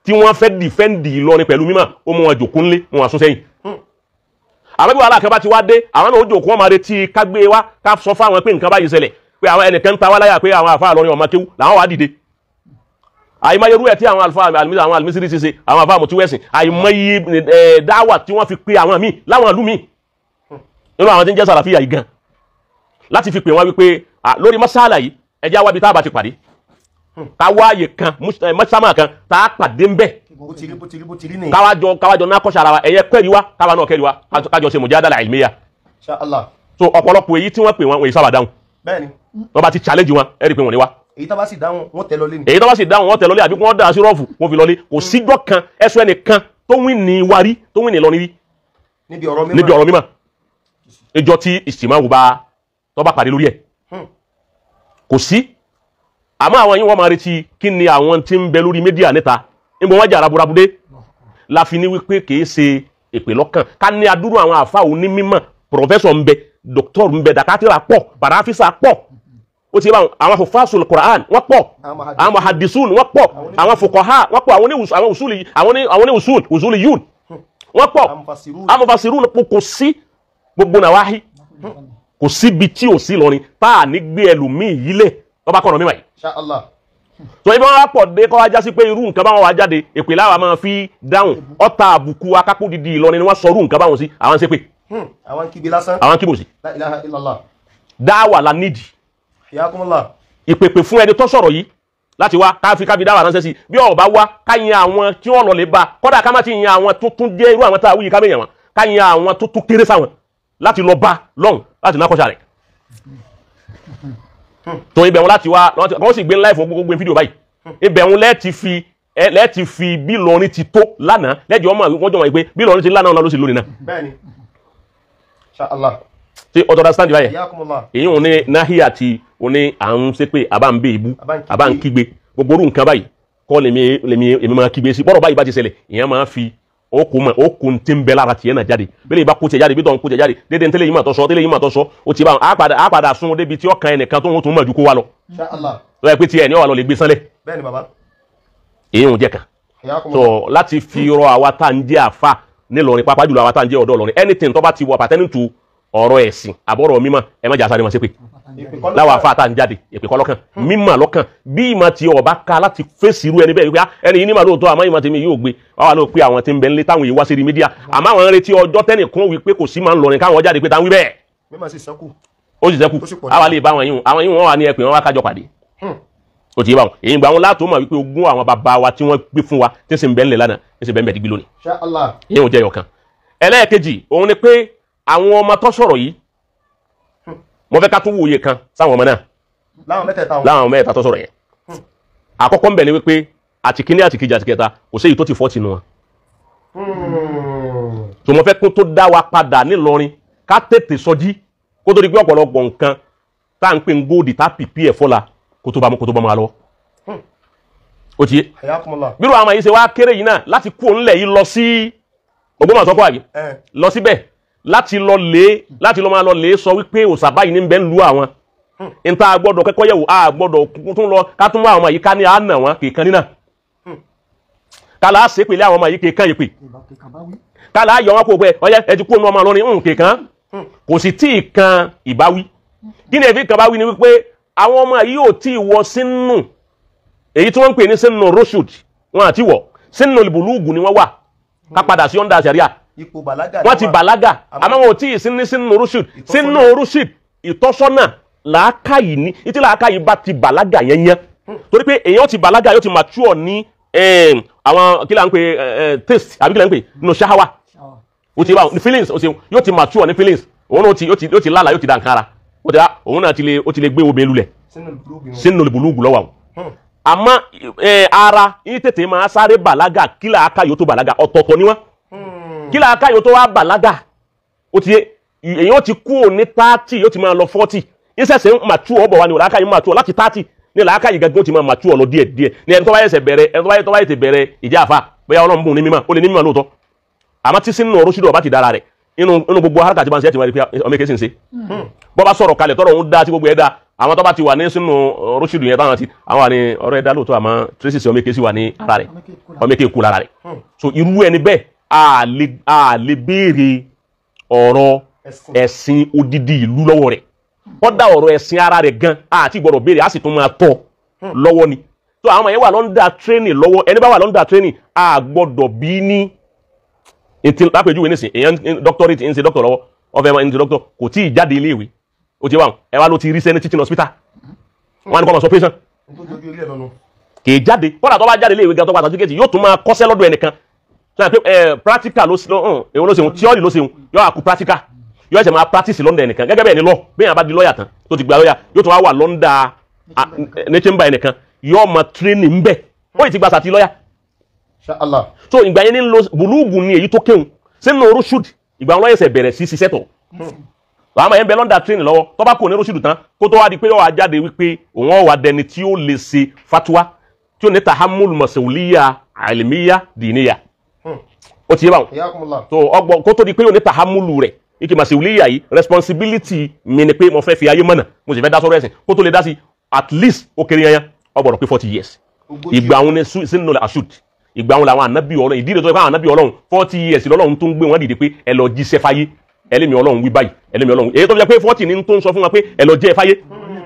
tí wọ́n fẹ́ dìfẹ́ǹdì Ìlọrin pẹ̀lú mímọ̀, ó mú wọn jòkó ńlé wọn sún sẹ́yìn. Àwọn bí wàhálà kan bá ti wá dé, àwọn náà ó jòkó wọn máa retí ká gbé wá ká sọ fáwọn pé nǹkan báyìí ṣẹlẹ̀, pé àwọn ẹnìkan ń ta wá láyà pé àwọn àfáà Ìlọrin ọmọ kéwú làwọn wá dìde. Àìmọye irú ẹ̀ tí àwọn àlùfáà àwọn àlùmísírì ti ṣe, àwọn àfáà mọ̀túwẹ̀sìn, àìmọye dáwà tí wọ́n fi pe àwọn míì láwọn ìlú míì nínú àwọn tí ń jẹ́ sàràfíà yìí gan láti fi pè wọ́n wípé lórí mọ́sálà yìí ẹjẹ́ wábi tá a bá ti pàdé, ká wáyè kan mọ́sámà kan tá a pàdé ń bẹ̀, káwájọ náà kọ́ṣà ara wa, ẹ̀yẹ kẹ́rì wá káwa náà kẹ́rì wá, kájọ ṣe mujadala ilmiya. So ọ̀pọ̀lọpọ̀ èyí tí wọ́n pè wọ́n wọ́n yìí sábà dáhùn, wọ́n bá ti challenge wọn ẹ̀rí pé wọ́n ní wá. Èyí tó bá sì dáhùn wọ́n tẹ̀ lọlé ni. Èyí tó bá sì dáhùn wọ́n tẹ̀ lọlé, àbí wọ́n dà sí rọ́ọ̀fù wọ́n fi lọlé. Kò síjọ́ kan ẹ̀sọ́ ẹnìkan tó wí ní wárí tó wí ní lọ níbí níbi ọ̀rọ̀ mímọ́, níbi ọ̀rọ̀ mímọ́ ìjọ tí ìsìmáwò bá tó bá pàdé lórí ẹ̀ kò sí. Àmọ́ àwọn yìí wọ́n máa retí kí ni àwọn tí ń bẹ lórí mídíà níta níbo wọ́n jà raburabu dé. La fi ní wípé kìí ṣe èpè lọ́kàn ká ní adúrú àwọn àfa onímọ̀, pọ̀fẹ́sọ̀ ń bẹ, dọ́kítọ́rù ń bẹ, dàkátìrà pọ̀, bàráfísà pọ̀, ó ti bá àwọn hufasul Qur'an wọ́n pọ̀, àwọn hadisun wọ́n pọ̀, àwọn fuqaha wọ́n pọ̀, àwọn usuli, àwọn ní usul usuli yun wọ́n pọ̀, amufasirun kò sí gbogbo nàwáhí, kò síbi tí ò sí lọrin tá à ní gbé ẹlòmíì yìí lẹ̀ lọ́ba kọ̀ọ̀nà mímọ̀ yìí. Tó ibi wọn wá pọ̀ dé kọ́ wá jásí pé irú nǹkan báwọn wá jáde èpè láwa máa fi dáhùn ọ̀tá àbùkù akápò dídì Ìlọrin ni wọ́n sọ irú nǹkan báwọn sí, àwọn ṣe pé àwọn kígbe lásán, àwọn kíbo sí. La ilaha illallah. Dáwà la nídìí. Hiyakumullah. Ìpèpè fún ẹni tó sọ̀rọ̀ yìí láti wá káfí káfí dáwà ránṣẹ́ sí, bí ó bá wá ká yan àwọn tí wọ́n lọ lè bá, kódà ká má ti yan àwọn tuntun jẹ́ irú àwọn tá a wí ká mẹ́yàn wọn, ká yan àwọn tuntun kéré sáwọn láti lọ bá lọ́hùn láti ná kọ́ṣà rẹ̀. Tó ibẹ̀ wọn láti wá wọ́n sì gbé láìfọ̀ gbogbo fídíò báyìí, ibẹ̀ wọn lẹ́ẹ̀tì fi bí Ìlọrin ti tó lánàá lẹ́jọ́ ọmọ wọ́n jọ wọ́n pé bí Ìlọrin ti lánàá ló sì lónìí náà. Bẹ́ẹ̀ni. Inshallah. Ṣé ọ̀tọ̀ understand báyẹn? Èyí ò ní náhíà tí ò ní à ń ṣe pé àbá ń bẹ ìbú àbá ń kígbe gbogbo orú nǹkan báyìí kọ́ lèmi èmi máa kígbe sí bọ́rọ̀ báyìí bá ti ṣẹlẹ̀ ìyẹn máa fi okùn tí ń bẹ lára tiẹ̀ náà jáde bẹ́ẹ̀ lè bá kó tiẹ̀ jáde bí tọ́ ń kó tiẹ̀ jáde dédé ntẹ́lẹ̀ yìí mà tọ́ sọ tẹ́lẹ̀ yìí mà tọ́ sọ ó ti bá wọn á padà sún débi tí ọkàn ẹnìkan tó ń tún mọ̀ ju kó wa lọ. Lọ́yẹ̀ pé tiẹ̀ ní ọ̀wà lọ lè gbé sánlẹ̀. Bẹ́ẹ̀ni bàbá. Èyí ń jẹ́ kan. So láti fi rọ àwa tá ń jẹ́ àfa nílọrin pàápàá jùlọ àwa tá ń jẹ́ ọ̀dọ́ Ìlọrin anything tó bá ti wọ pertaining to ọ̀rọ̀ ẹ̀sìn àbọ̀rọ̀ mímọ́ ẹ má jà sáré wọn ṣépè láwọn àfa tá ń jáde èpè kọ́ lọ́kàn mímọ́ lọ́kàn bí ìmọ̀ tí ọba ká láti fèsì irú ẹni bẹ́ẹ̀ wípé ẹni yìí ní màá lóòótọ́ àmọ́ ìmọ̀ tèmi yóò gbé wàá lóò pé àwọn tí ń bẹ nílé táwọn yìí wá sí rí mídíà àmọ́ àwọn ń retí ọjọ́ tẹ́nìkan wípé kò sí máa ń lọrin káwọn jáde pé táwọn wí bẹ́ẹ̀. Mímọ̀ sì sẹ́kù. Ó sì sẹ́kù àwa lè bá àwọn yìí àwọn yìí wọ́n wà ní ẹ̀pẹ̀ wọn wá kájọ pàdé. Ó ti yé báwọn èyí gbà wọn látò mọ̀ wípé ogún àwọn bàbá wa tí wọ́n gbé fún wa tí ń sì ń bẹ ńlẹ̀ lánàá tí ń sì bẹ ń bẹ digbí lónìí. Ìyẹn ò jẹ́ ọ̀kan. Ẹlẹ́ẹ̀kejì òun ni pé àwọn ọmọ tó sọ̀rọ̀ yìí mo fẹ́ ká tún wòye kan sáwọn ọmọ náà láwọn mẹ́ta tó sọ̀rọ̀ yẹn. Àkọ́kọ́ ń bẹ̀ ni wípé àti kíní àti kejì àti kẹta kò séyìí tó ti fọ́ tinú wọn. Tó mo fẹ́ kún tó dá wa padà nílọrin ká tètè sọjí kó tó di pé ọ̀pọ̀lọpọ̀ nǹkan tá à ń pè ń góòdì tá pìpì ẹ̀ fọ́la kó tó bá máa lọ. Ó ti yé bírò àwọn yìí ṣe wá kéré yìí náà láti kú òǹlẹ̀ yìí lọ sí Ògbómọ̀ṣọ́ kọ́ àbí lọ síbẹ̀ láti lọ lé láti lọ máa lọ lé sọ wípé òòṣà báyìí ní bẹ́ẹ̀ ń lu àwọn níta gbọ́dọ̀ kẹ́kọ̀ọ́ yẹ̀wò a gbọ́dọ̀ tún lọ ká tún mú àwọn ọmọ yìí ká ní àná wọn kì í kan nínà ká là á ṣe pèlè àwọn ọmọ yìí kì í kan ìpè ká là á yọ wọn kó pé ọyẹ ẹ ti kú òun ọmọ lọrin kì í kan kò sì tí ì kan ìbáwí. Kí ni èfi kan báwí ni wípé àwọn ọmọ yìí ò tí ì wọ sínú èyí tí wọ́n ń pè ní sínú roshud wọn àti wọ̀ sínú ìbùlùgù ni wọ́n wà ká padà sí ọ̀ndà sẹ̀ríà wọ́n ti bàlágà àmọ́ wọn ò tí ì sí ní sínú rushid sínú rushid ìtọ́sọ́nà làákàyè ní ìtí làákàyè bá ti bàlágà yẹn yẹn torí pé èèyàn ti bàlágà yóò ti mature ní àwọn kí là ń pè taste àbí kí là ń pè nínú ṣáwà ó ti bá ní feelings ó ti yóò ti mature ní feelings òun náà yóò ti lálàá yóò ti dànkara òun náà ó ti lè gbé obìnrin lulẹ̀ sínú ìbùlùgù lọ́wọ́ àwọn àmọ́ ara yín tètè máa sáré bàlágà kí làákàyè ó tó bàlágà ọ̀tọ̀ọ̀tọ̀ ni wọ́n kí làákàyè tó wá bàlágà ó ti èyàn ti kú ní 30 yóò ti máa lọ 40 ìṣẹ̀ṣẹ̀ ń mature ọ̀bọ̀ wa ni làákàyè mature láti 30 ní làákàyè gẹ́gẹ́ ó ti máa mature lọ díẹ̀ díẹ̀ ní ẹni tó bá yẹsẹ̀ bẹ̀rẹ̀ ẹni tó bá yẹsẹ̀ bẹ̀rẹ̀ ìjà àfa bóyá Ọlọ́run bùn ní mímọ́ ó lè ní mímọ́ lóòótọ́ àmọ́ tí sínú ọ̀rọ̀ sídò ọba ti dára rẹ̀ inú gbogbo haraka ti máa ń ṣe ẹ̀ ti máa rí pé ọmọ èké sì ń ṣe bọ́ bá sọ̀rọ̀ kalẹ̀ tọ́rọ̀ ń dá tí gbogbo ẹ̀ dá àwọn tó bá ti wà ní sínú rúṣìdù yẹn táwọn ti àwọn wà ní ọ̀rọ̀ ẹ̀ dá lóòótọ́ àmọ́ tracy ọmọ èké sì wà ní ara rẹ̀ ọmọ èké kú lára rẹ̀ so irú ẹni bẹ́ẹ̀ a lè béèrè ọ̀rọ̀ ẹ̀sìn odidi ìlú lọ́wọ́ rẹ̀ kódà ọ̀rọ̀ ẹ̀sìn ara rẹ̀ gan àti gbọ́dọ̀ béèrè a sì tún máa tọ́ lọ́wọ́ ni tó àwọn yẹn wà lọ́ndà training lọ́wọ́ ẹni bá wà lọ́ndà training a gbọ́dọ̀ bí ní lápèjúwe nísìn èèyàn doctorate ń ṣe doctor lọ́wọ́ ọ̀fẹ́ máa ń ṣe doctor kò tí ì jáde iléèwé ó ti wà ẹ wá ló ti rí sẹ́ni teaching hospital wọn á ní kọ́ máa sọ patient kì í jáde kódà tó bá jáde iléèwé gan tó gba certificate yóò tún máa kọ́ṣẹ́ lọ́dọ̀ ẹnìkan sọ pé practical ló èwo ló ṣeun theory ló ṣeun yóò àkú practical yóò ẹsẹ̀ máa practice lọ́ndà ẹnìkan gẹ́gẹ́ bẹ́ẹ̀ ni lọ bẹ́ẹ̀ yẹn bá di lọ́ọ̀yà tán tó ti gba lọ́ọ̀yà yóò tún wá wà lọ́ndà ní chamber ẹnìkan yóò máa training ń bẹ̀ ó yìí ti gba sàtì lọ́yà. So ìgbà yẹn ní lo bùlúùgù ni èyí tó kéwòn sínú rúṣùd ìgbà wọn lọ́yẹ̀sẹ̀ bẹ̀rẹ̀ sí ṣiṣẹ́ tọ̀. Àwọn ọmọ yẹn bẹ lọ́ndà training lọ́wọ́ tó bá kò ní rúṣùdù tán kó tó wá di pé yóò wá jáde wípé òun ó wá dẹni tí ó lè ṣe fatuwa tí ó ní tahammul mas'uliyya ilmiyya diniya. Ó ti yé báwọn. So ọgbọ́n kó tó di pé yóò ní tahammulu rẹ̀ ike mas'uliyya yìí responsibility mi ni pé mo fẹ́ fi ayé mọ̀nà mo sì fẹ́ dá sọ́rọ̀ ẹ̀sìn kó tó lè dá sí at least ó kéré yanyan ó gbọ́dọ̀ pé 40 years. Ìgbà òun ni sínú ashud ìgbà wọn làwọn ànábì Ọlọ́run ìdí ìrètò ìfáwọn ànábì Ọlọ́run 40 years lọ́lọ́run tó ń gbé wọn dìde pé ẹ lọ jíṣẹ́ fáyé ẹlẹ́mi Ọlọ́run wí báyìí ẹlẹ́mi Ọlọ́run èyí tó fi jẹ́ pé 40 ní tó ń sọ fún wọn pé ẹ lọ jẹ́ ẹ fáyé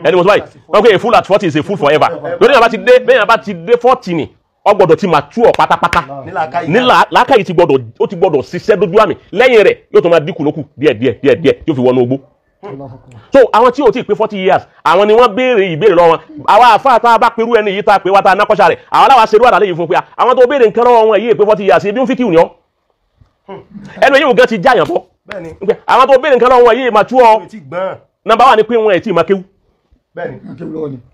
ẹni mo sọ báyìí wọn pé a fool at 40 is a fool forever. Lórí yàrá ti dé bẹ́ẹ̀ yàrá ti dé 40 ni ó gbọ́dọ̀ ti mature pátápátá ní làákàyè ti gbọ́dọ̀ ó ti gbọ́dọ̀ ṣiṣẹ́ dójú àmì lẹ́yìn rẹ̀ yóò tó máa dínkù lókù díẹ̀ díẹ̀ díẹ̀ díẹ̀ yóò fi wọnú ogbó. So àwọn tí ò tí ì pé 40 years àwọn ni wọ́n béèrè ìbéèrè lọ́wọ́ wọn. Àwa àfáà tá a bá perú ẹni yìí tá a pé wá tá a nákọ́ṣà rẹ̀ àwọn aláwa ṣerú àdàlẹ́ yìí fún pé àwọn tó béèrè nǹkan lọ́wọ́ wọn yìí pé 40 years ebi ń fi kíw ni ọ́ ẹnu yìí ò gẹ́ ti jáyàn bọ́. Àwọn tó béèrè nǹkan lọ́wọ́ wọn yìí mature ọ́ nọ́mbà wà ní pé wọn ẹ̀ tí ì máa kéwú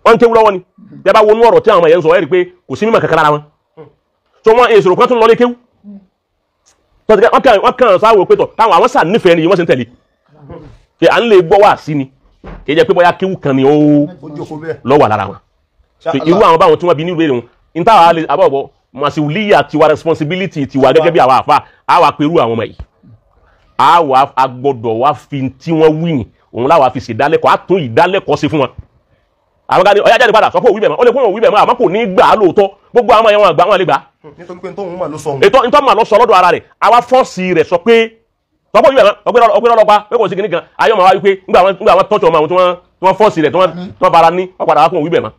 wọ́n ń kéwú lọ́wọ́ ni tẹ́ bá wọnú ọ̀rọ̀ tí àwọn ọmọ yẹn ń sọ ẹ́ rí i pé kò sí mímọ̀ kankan lára wọn. So wọn èsòrò kan tún lọ lé kéwú wọ́n kàn sáwọ́ pé tọ̀ táwọn àwọn sà nífẹ̀ẹ́ ni wọ́n sì ń tẹ̀lé pé à ń lè gbọ́ wá sí ni kì í jẹ́ pé bóyá kéwú kan ni ó lọ́wọ́ lára wọn. Irú àwọn báwọn tí wọ́n bí nílùú èrè wọn ní táwa lè àbọ̀bọ̀ màsíwìlíyà tiwa responsibility tiwa gẹ́gẹ́ bí àwa àfa àwa pẹ̀lú àwọn ọmọ yìí àwa agbọ́dọ̀ wá fi tí wọ́n wí ni òun láwa fi ṣèdálẹ́kọ̀ọ́ á tún ìdálẹ́kọ̀ọ́ sí fún wọn. Àwọn kan ní ọ̀yá jáde padà sọ pé òwú bẹ̀ mọ́ ó lè kún òwú bẹ̀ mọ́ àmọ́ kò ní gbà á lóòótọ́ gbogbo àwọn ẹ̀wọ̀n àgbà wọn lè gbà. Nítorí pé tóun mà ló sọ òun. Ètò ìtọ́ mà lọ sọ lọ́dọ̀ ara rẹ̀ àwa fọ́ọ̀sì rẹ̀ sọ pé tọ́pọ̀ yìí bẹ̀rẹ̀ ọgbẹ́ lọ́lọ́pàá pé kò sí kìnnìkan ayọ́ màá wá wípé ńgbà wọn tọ́jú ọmọ àwọn tí wọ́n fọ́ọ̀sì rẹ̀ tí wọ́n fara ní wọ́n padà wá kún òwú bẹ̀ mọ́.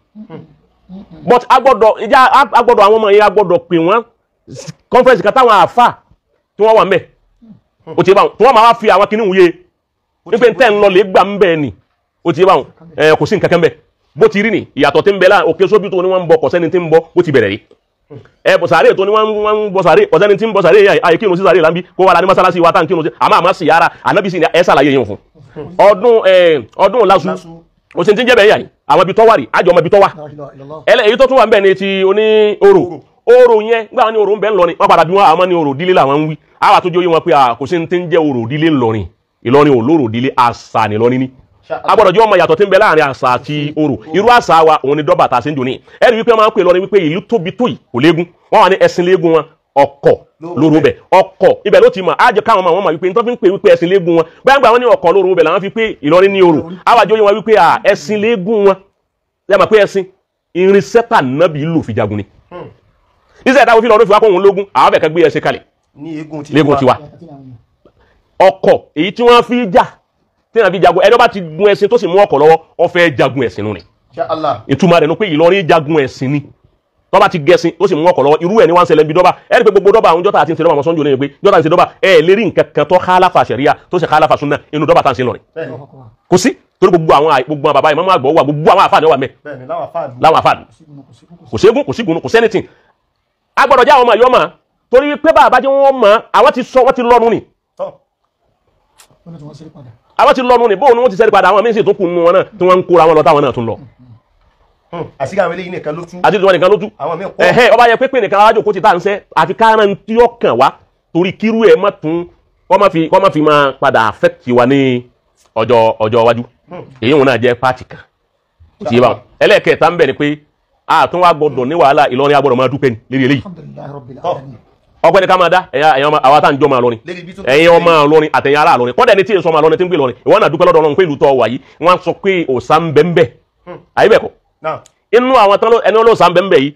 But agbọ́dọ̀ ìjà agbọ́dọ̀ àwọn ọmọ yẹn agbọ́dọ̀ pè wọ́n conference kan táwọn àáfà tí wọ́n wà ń bẹ̀ ó ti yé báwọn tí wọ́n máa wá fi àwọn kinní wúye wípé tẹ́ ń lọ lè gbà ń bẹ̀ ni ó ti yé báwọn kò sí nǹkan kan bẹ̀ bó ti rí ni ìyàtọ̀ tí ń bẹ láàrin òkè sóbì tó ní wọ́n ń bọ kọ̀sẹ́ni tí ń bọ bó ti bẹ̀rẹ̀ rí ẹ bọ̀ sàárè tó ní wọ́n ń bọ sàárè kọ̀sẹ́ni tí ń bọ sàárè yà àyè kírun sí sàárè láńbí kó wà lá ní mọ́sálásí wa tá ń kírun sí àmọ́ àmọ́ sì yára ànábì sì ní ẹ sàlàyé yẹn fún ọdún lásù o sì ti ń jẹ́ bẹ́ẹ̀ yà yìí àwọn ibi tó wà rí àjọ ọmọ ibi tó wà èyí tó tún wà ń bẹ̀ ni ti oní orò orò yẹn nígbà wọn ní orò ń bẹ ńlọrin wọn padà bí wọn àwọn ní orò dílé làwọn ń wí àwọn àtúnjọ yìí wọn pé kò sí ti ń jẹ́ orò dílé ńlọrin Ìlọrin ò lórò dílé àṣà nìlọrin ní agbọ́dọ̀ jẹ́ ọmọ ìyàtọ̀ tí ń bẹ láàrin àṣà àti orò irú àṣà wa òun ni dọ́bà tá a ṣe ń jò ní ẹ̀rí wípé wọ́n máa ń pè lọ́rin wípé ìlú tóbi tó yìí kò léegun wọ́n wà ní ẹ̀sìn léegun wọn ọkọ̀ lóru bẹ̀ ọkọ̀ ibẹ̀ ló ti mọ̀ á jẹ́ káwọn ọmọ wọn mọ̀ wípé nítorí fi ń pè wípé ẹ̀sìn léegun wọn bóyá gbà wọ́n ní ọkọ̀ lóru bẹ̀ làwọn fi pé Ìlọrin ní orò àwàjọ yìí wọn wípé ẹ̀sìn léegun wọn yẹ mọ̀ pé ẹ̀sìn irinṣẹ́ tà nábì lò fi jagun ni iṣẹ́ ìdáwó fi lọ́dún fi wá kóhun lógún àwọn fẹ̀ kẹ́ gbé ẹṣin kalẹ̀ léegun tiwa ọkọ̀ èyí tí wọ́n fi jà tí wọ́n fi jagun ẹni bá ti gun ẹṣin tó sì mú ọkọ̀ lọ́wọ́ ó fẹ́ jagun ẹ̀sìn nù ni ìtumọ̀ rẹ̀ ni pé Ìlọrin jagun ẹ̀sìn ni tó bá ti gẹṣin tó sì mú ọkọ̀ lọ́wọ́ irú ẹ̀ ni wọ́n ń ṣẹlẹ̀ bí dọ́bà ẹni pé gbogbo dọ́bà àwọn jọ́tà àti ń ṣe dọ́bà mọ́sánjú ní pé jọ́tà ń ṣe dọ́bà ẹ̀ lérí nǹkan kan tó khalafa ṣẹ̀ríà tó sì khalafa súnà inú dọ́bà tá ń ṣe lọ́rin kò sí torí gbogbo àwọn bàbá ìmáàmù àgbà wà gbogbo àwọn àfáà ni wà mẹ́ láwọn àfáà kò ségun kò sígun kò sẹ́nìtìn agbọ́dọ̀ jẹ́ àwọn ọmọ ìyọ́ mọ̀ torí pé bàbá jẹ́ wọ́n mọ̀ àwọn ti sọ wọ́n ti lọ́nu ni àwọn ti lọ́nu ni bóun ni wọ́n ti sẹ́rí padà àwọn míín sì tún kù nù wọn náà tí wọ́n ń kóra wọn lọ táwọn náà tún lọ. Àṣírí àwọn eléyìí nìkan ló tú. Àti tiwọn nìkan ló tú. Ẹ̀hẹ́ ọba yẹ pépè nìkan alájò kó ti tá à ń sẹ́ àfi káran tí ó kàn wá torí kírú ẹ̀ má tún kọ́ má fi máa padà affect wa ní ọjọ́ iwájú. Èyí wọn náà jẹ́ pàtì kan. Ẹlẹ́ẹ̀kẹta ń bẹ̀ ni pé a tún wá gbọ́dọ̀ ní wàhálà Ìlọrin agbọ́dọ̀ máa dúpẹ́ ní lérí eléyìí. Ọpẹ́ ni ká máa dá ẹ̀yin ọmọ àwa tá à ń jọ máa lọrin ẹ̀yin ọmọ lọrin àtẹ̀yin ará lọrin kọ́dà ẹni tí èso ọmọ lọrin tí ń gbé lọrin ìwọ náà dúpẹ́ lọ́dọ̀ Ọlọ́run pé ìlú tó wà yìí wọ́n sọ pé òòṣà ń bẹ ń bẹ àyè bẹ́ẹ̀ kọ́ inú àwọn tán ẹni olóòṣà ń bẹ ń bẹ yìí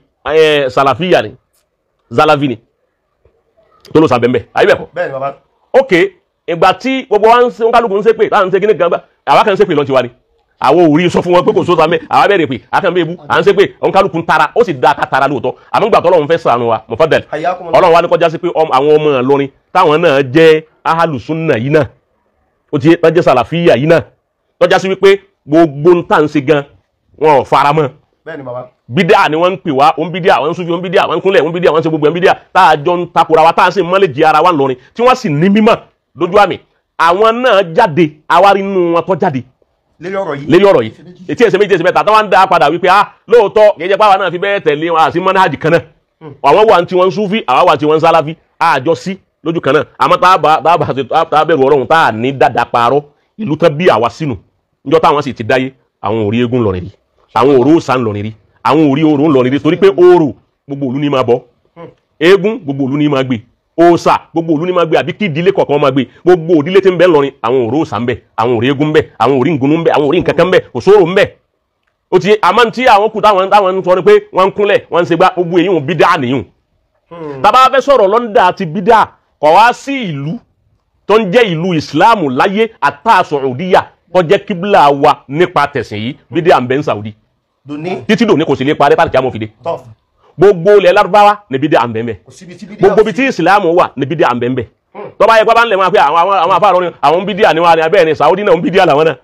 sàlàfíà ni zalavi ni tó lóòṣà ń bẹ ń bẹ àyè bẹ́ẹ̀ kọ́ ok ìgbà tí gbogbo wa ń ṣe kálukú ń ṣe pé táà ń ṣe kíní kan àwa kan ń ṣe pé lọ́n ti wá ni àwọn òrí sọ fún wọn pé kò sóta mẹ àwọn abẹ́rẹ́ pé akẹ́mẹ́ ebu à ń ṣe pé òun kálukú ń tara ó sì da ká tara lóòótọ́ àmọ́ gbà tọ́lọ́run fẹ́ ṣàánú wa mọ̀fádẹ́lì Ọlọ́run wa ní kọjá sí pé àwọn ọmọ Ìlọrin táwọn náà jẹ́ ahalùsúnà yìí náà ó ti jẹ́ sàlàfíà yìí náà tọ́já sí wípé gbogbo ń tà ń ṣe gan wọn ò fara mọ́ bídíà ni wọ́n ń pè wá òun bídíà wọ́n ń súnfì òun bídíà wọ́n ń kúnlẹ̀ òun bídíà wọ́n ń ṣe gbogbo ẹ̀ bídíà tá a jọ ń takora wa tá a sì mọ́lẹ̀ jẹ ara wa ńlọrin tí wọ́n sì ní mímọ̀ lójú àmì àwọn náà jáde àwárí nínú wọn tó jáde Lérí ọ̀rọ̀ yìí etí ẹsẹ̀ méjì ẹsẹ̀ mẹ́ta táwọn ń dá padà wípé ah lóòótọ́ kì í jẹ́ pé àwa náà fi bẹ́ẹ̀ tẹ̀lé wọn àti mọ́nájì kan náà àwọn wà tí wọ́n ń súfì àwa wà tí wọ́n ń sálàfí àjọ sí lójú kan náà àmọ́ tá a bẹ̀rù Ọlọ́run tá a ní dáadáa parọ́ ìlú tán bí àwa sínú níjọ́ táwọn sì ti dáyé àwọn ò rí eégún lọ́rin rí àwọn ò rí òòṣà ńlọrin rí àwọn ò rí orò ńlọrin rí torí pé orò gbogbo ìlú ní máa bọ eégún gbogbo ìlú ní máa gbé òòṣà gbogbo ìlú ní máa gbé àbí kí ìdílé kọ̀ọ̀kan máa gbé gbogbo ìdílé tí ń bẹ ńlọrin àwọn ò rí òòṣà ńbẹ àwọn ò rí eégún ńbẹ àwọn ò rí ngunu ńbẹ àwọn ò rí nǹkankan ńbẹ kò sóró ńbẹ ó ti àmọ́ tí àwọn kù táwọn ń sọ ni pé wọ́n ń kúnlẹ̀ wọ́n ń ṣe gbá gbogbo èyí wọn bídà nìyún. Tàbá fẹ́ sọ̀rọ̀ lọ́ndà àti bídà kọ̀ wá sí ìlú tó ń jẹ́ ìlú ìsìláàmù láyé àtà Sọ̀ọ́díyà tó jẹ́ kíbílà wa nípa tẹ̀sìn yìí bídà ń bẹ ń Saudi títí dòní kò sì lè parẹ́ pàtàkì àmọ́ fìdí gbogbo ilẹ̀ Lárúbáwá ní bídà ń bẹ ń bẹ gbogbo ibi tí ìsìláàmù wà ní bídà ń bẹ ń bẹ tọ́ba yẹ pápá ń lẹ̀ wọn pé àwọn afá lọ́rin àwọn bídíà ni wọn ni abẹ́ẹ̀ ni Saudi náà ń bídíà làwọn náà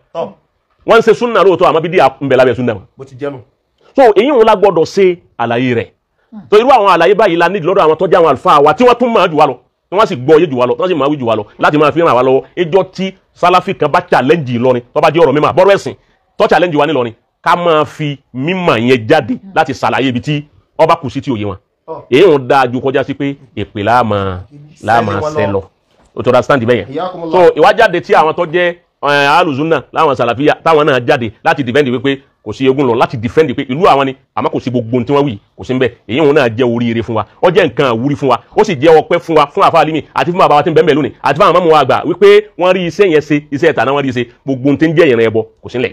wọ́n ń ṣe súnà lóòótọ́ àmọ́ bídíà ń bẹ lábẹ́ súnà wọn. So èyí òun la gbọ́dọ̀ ṣe àlàyé rẹ̀ tó irú àwọn àlàyé báyìí la nídìí lọ́dọ̀ àwọn tó jẹ́ àwọn àlùfáà wa tí wọ́n tún máa jù wá lọ tí wọ́n sì gbọ́ yé jù wá lọ tí wọ́n sì máa wí jù wá lọ láti máa fi ràn wá lọ́wọ́. Ìjọ tí sálàfì kan bá challenge Ìlọrin tó bá jẹ́ ọ̀rọ̀ mímọ̀ àbọ̀rọ̀ ẹ̀sìn tó challenge wa nílọrin ká máa fi mímọ̀ yẹn jáde láti ṣàlàyé ibi tí ọba kù sí tí òye wọn. Èyí òun dáa ju kọjá sí pé èpè láàmà ṣẹ lọ. O tó understand bẹ́ẹ̀ yẹn. So ìwájáde tí àwọn tó jẹ́ alùzúnà láwọn sàlàfíà táwọn náà jáde láti defend wípé kò sí eégún lọ láti defend pé ìlú àwọn ni àmọ́ kò sí gbogbo ohun tí wọ́n wí kò sí ń bẹ̀. Èyí òun náà jẹ́ oríire fún wa, ó jẹ́ nǹkan àwúrí fún wa, ó sì jẹ́ ọpẹ́ fún wa fún àfa alimi àti fún bàbá wa tí ń bẹ́ẹ̀ lónìí àti fún àwọn mọ́mú wa àgbà wípé wọ́n rí iṣẹ́ yẹn ṣe, iṣẹ́ ìtàná wọ́n rí ṣe, gbogbo ohun tí ń jẹ́ ìrìn ẹbọ kò sí nílẹ̀.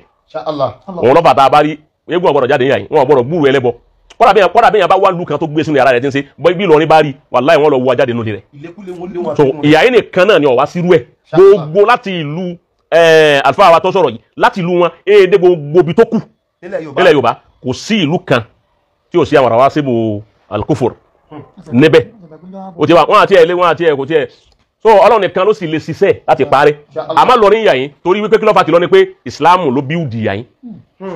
Òun lọ́fà tá a bá rí eégún ọ̀gbọ́dọ̀ jáde yín wọn ọ̀gbọ́dọ̀ gbúrú ẹlẹ́bọ. Kọ́dà bẹ́yàn bá wà lù kan tó gbé sínú yàrá rẹ̀ tí ń ṣe bí Ìlọrin bá rí wàláhì wọ́n lọ wọ ajáde nínú rẹ̀. So ìyá yìí nìkan náà ni ọ̀wá sírú ẹ̀ gbogbo láti ìlú àlùfáà wa tó sọ̀rọ̀ yìí láti ìlú wọn èdè gbogbo ibi tó kù nílẹ̀ Yorùbá kò sí ìlú kan tí ò sí àwọn àràwá síbò alukófòr níbẹ̀. O ti wá wọn àti ẹ̀ lé wọn àti ẹ̀ kò tiẹ̀. So Ọlọ́run nìkan ló sì lè ṣiṣẹ́ láti parí. Àmọ́ lọrin yà yín torí wípé kí ló fà ti lọ ni pé ìsìláàmù ló bíúdì yà yín.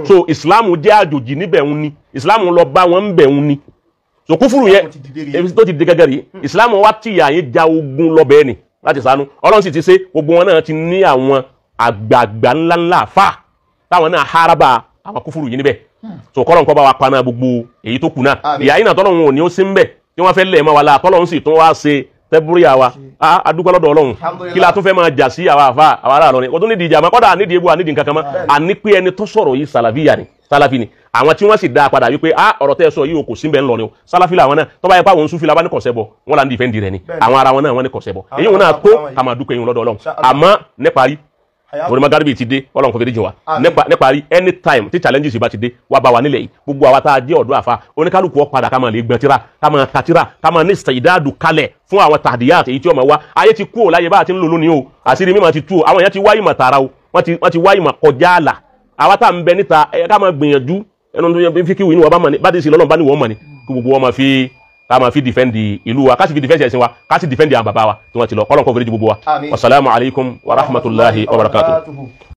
So ìsìláàmù jẹ́ àjòjì níbẹ̀ ń ni ìsìláàmù lọ bá wọn ń bẹ̀ ń ni. So kúfùrù yẹn tó ti di gẹ́gẹ́ rí ìsìláàmù wá tí yà yín ja ogun lọ́bẹ̀ẹ́ ni láti ṣàánú. Ọlọ́run sì ti ṣe gbogbo wọn náà ti ní àwọn àgbààgbà ńláńlá fà táwọn náà haraba àwọn kúfùrù yìí níbẹ̀. So kọ́lọ̀ nǹkan bá wa paná gbogbo èyí tó kù náà. Ìyá yìí náà tọ́lọ́run ò ní ó sí ń bẹ̀ tí wọ́n fẹ́ lẹ̀ mọ́ wa la tọ́lọ́run sì tún wá ṣe tẹ́búríà wa. A dúpẹ́ lọ́dọ̀ Ọlọ́run kí la tún fẹ́ máa jà sí àwa àfa àwa ará Ìlọrin kò tún nídìí ìjà mọ́ kọ́dà nídìí ebu ànídìí nǹkan kan mọ́. Àní pé ẹni tó sọ̀rọ̀ yìí sàlàfíà ni sàlàfí ni àwọn tí wọ́n sì dá a padà wípé a ọ̀rọ̀ tẹ́ ẹ sọ yìí o kò sí bẹ́ẹ̀ ńlọrin o sàlàfí làwọn náà tó bá yẹ pé àwọn Sufi la bá ní kọ̀sẹ́ bọ̀ wọ́n là ń dìfẹ́ǹdì rẹ̀ ni àwọn ara wọn náà wọ́n ní kọ̀sẹ́ bọ̀ èyí wọn náà tó ká máa dúpẹ́ yín lọ́dọ̀ Ọlọ́run. Àmọ́ níparí onímọ̀gárìbì ti dé Ọlọ́run kò fi díjìn wa níparí anytime tí challenges bá ti dé wá bá wa nílẹ̀ yìí gbogbo àwa tá a jẹ́ ọ̀dọ́ àfa oníkálukú ó padà ká máa lè gbọ́n tíra ká máa ka tíra ká máa ní ìdádù kalẹ̀ fún àwọn tàdíyà èyí tí ó máa wá. Ayé ti kú ò láyé bá a ti ń lò lónìí o àṣírí mímọ̀ ti tú o àwọn èèyàn ti wá ìmọ̀ tààrà o wọ́n ti wá ìmọ̀ kọjá àlà. Àwa tá à ń bẹ níta ká máa gbìyànjú ẹnu tó yẹ fíkìwì inú wa bá mọ̀ ní bá ti sì lọ́nà bá ní wọ́n mọ̀ ní kí gbogbo wọn máa fi ká máa fi dìfẹ́ǹdì ìlú wa ká sì fi dìfẹ́ǹdì ẹ̀sìn wa ká sì dìfẹ́ǹdì àwọn bàbá wa tí wọ́n ti lọ. Kọ́lọ́n kó foríjì gbogbo wa. Wasalaamu alaykum wa rahmatulahi wa barakatuh.